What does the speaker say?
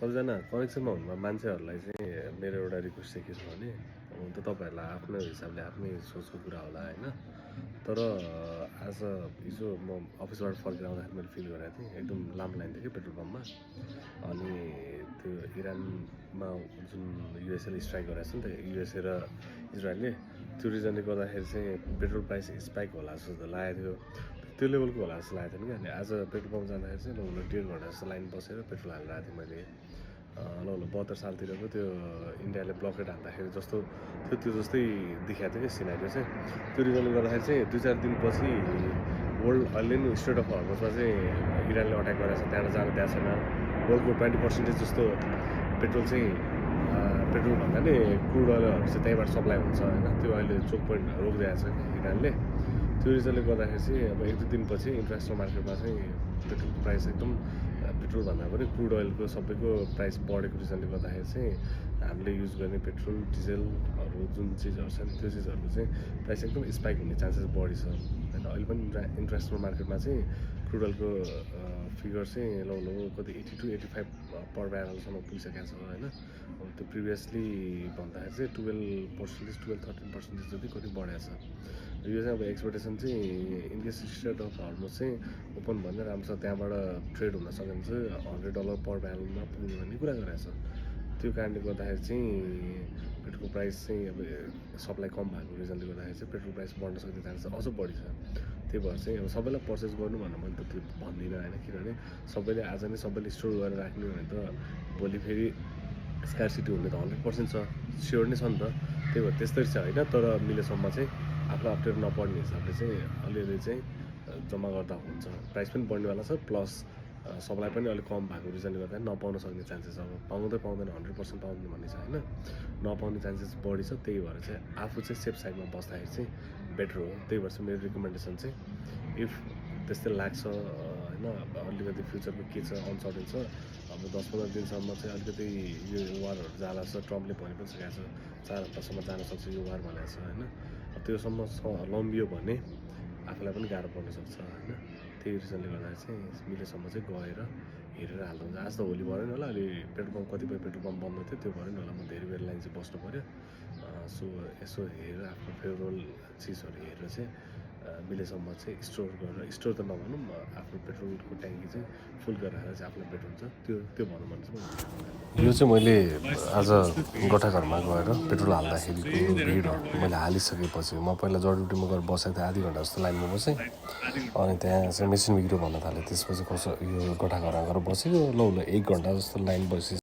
सबैजना कनेक्सनमा हुनुभयो मान्छेहरूलाई चाहिँ मेरो एउटा रिक्वेस्ट चाहिँ के छ भने हुन त तपाईँहरूलाई आफ्नो हिसाबले आफ्नै सोचको कुरा होला होइन तर आज हिजो म अफिसबाट फर्केर आउँदाखेरि मैले फिल गरेको थिएँ एकदम लामो लाइन थियो कि पेट्रोल पम्पमा अनि त्यो इरानमा जुन युएसएले स्ट्राइक गरेको छ नि त युएसए र इजरायलले त्यो रिजनले गर्दाखेरि चाहिँ पेट्रोल प्राइस स्पाइक होला जस्तो लागेको थियो त्यो लेभलको होला जस्तो लागेको थियो नि अनि आज पेट्रोल पम्प जाँदाखेरि चाहिँ ल 1.5 घन्टा जस्तो लाइन बसेर पेट्रोल हालेर आएको थिएँ मैले ल 72 सालतिरको त्यो इन्डियाले ब्लकेट हान्दाखेरि जस्तो थियो त्यो जस्तै देखाएको थियो कि सिनारी चाहिँ त्यो रिजनले गर्दाखेरि चाहिँ 2-4 दिनपछि वर्ल्ड अहिले नि स्टेट अफ हर्मसमा चाहिँ इरानले अट्याक गरेको छ त्यहाँबाट जान दिएको छैन वर्ल्डको 20% जस्तो पेट्रोल चाहिँ पेट्रोल भन्दा नि क्रुड ओइलहरू चाहिँ त्यहीँबाट सप्लाई हुन्छ होइन त्यो अहिले चोक पोइन्ट रोकिदिएको छ कि इरानले त्यो रिजनले गर्दाखेरि चाहिँ अब 1-2 दिनपछि इन्टरनेसनल मार्केटमा चाहिँ पेट्रोलको प्राइस एकदम पेट्रोल भन्दा पनि क्रुड ओइलको सबैको प्राइस बढेको रिजनले गर्दाखेरि चाहिँ हामीले युज गर्ने पेट्रोल डिजेलहरू जुन चिजहरू छ नि त्यो चिजहरूको चाहिँ प्राइस एकदम स्पाइक हुने चान्सेस बढी छ होइन अहिले पनि इन्टरनेसनल मार्केटमा चाहिँ क्रुड ओइलको फिगर चाहिँ लगभग कति 80 to 85 पर ब्यारलसम्म पुगिसकेको छ होइन त्यो प्रिभियसली भन्दाखेरि चाहिँ 12-13% जति कति बढेको छ यो चाहिँ अब एक्सपेक्टेसन चाहिँ इनकेस स्टेट अफ हर्मस चाहिँ ओपन भन्ने राम्रो छ त्यहाँबाट ट्रेड हुन सक्यो भने चाहिँ $100 पर ब्यारलमा पुग्ने भन्ने कुरा गरेको छ त्यो कारणले गर्दाखेरि चाहिँ पेट्रोलको प्राइस चाहिँ अब सप्लाई कम भएको रिजनले गर्दाखेरि चाहिँ पेट्रोल प्राइस बढ्न सक्ने चान्सेस अझ बढी छ त्यही भएर चाहिँ अब सबैलाई पर्चेस गर्नु भनेर मैले त त्यो भन्दिनँ होइन किनभने सबैले आज नै सबैले स्टोर गरेर राख्ने भने त भोलि फेरि स्कार्सिटी हुने त 100% छ स्योर नै छ नि त त्यही भएर त्यस्तै छ होइन तर मिलेसम्म चाहिँ आफूलाई अप्ठ्यारो नपर्ने हिसाबले चाहिँ अलिअलि चाहिँ जम्मा गर्दा हुन्छ प्राइस पनि बढ्नेवाला छ प्लस सप्लाई पनि अलिक कम भएको रिजनले गर्दा नपाउन सक्ने चान्सेस अब पाउँदैन 100% पाउँदैन भन्ने छ होइन नपाउने चान्सेस बढी छ त्यही भएर चाहिँ आफू चाहिँ सेफ साइडमा बस्दाखेरि चाहिँ बेटर हो त्यही भएर चाहिँ मेरो रिकमेन्डेसन चाहिँ इफ त्यस्तै लाग्छ होइन अलिकति फ्युचरमा के छ अनसर्टेन छ अब 10-15 दिनसम्म चाहिँ अलिकति यो वारहरू जाला छ ट्रम्पले भने पनि सकेको छ 4 हप्तासम्म जान सक्छ यो वार भनेको छ होइन त्योसम्म लम्बियो भने आफूलाई पनि गाह्रो पर्न सक्छ होइन त्यही रिजनले गर्दा चाहिँ मिलेसम्म चाहिँ गएर हेरेर हाल्दा हुन्छ आज त होली भएन होला अलि पेट्रोल पम्प कतिपय पेट्रोल पम्प बन्द थियो त्यो भएन होला म धेरै बेर लाइन चाहिँ बस्नु पऱ्यो सो यसो हेरेर आफ्नो फेभरेबल चिजहरू हेरेर चाहिँ मिलेसम्म चाहिँ स्टोर गरेर स्टोर त नभनौँ आफ्नो पेट्रोलको ट्याङ्की चाहिँ फुल गरेर चाहिँ आफूलाई बेटर हुन्छ त्यो भनौँ भने चाहिँ यो चाहिँ मैले आज गोठाघरमा गएर पेट्रोल हाल्दाखेरिको भिडहरू मैले हालिसकेपछि म पहिला जडीबुटीमा गएर बसेको थिएँ आधी घन्टा जस्तो लाइनमा बसेँ अनि त्यहाँ चाहिँ मेसिन बिग्रियो भन्न थालेँ त्यसपछि कसो यो गोठाघरमा गएर बसेको ल 1 घन्टा जस्तो लाइन बसेँ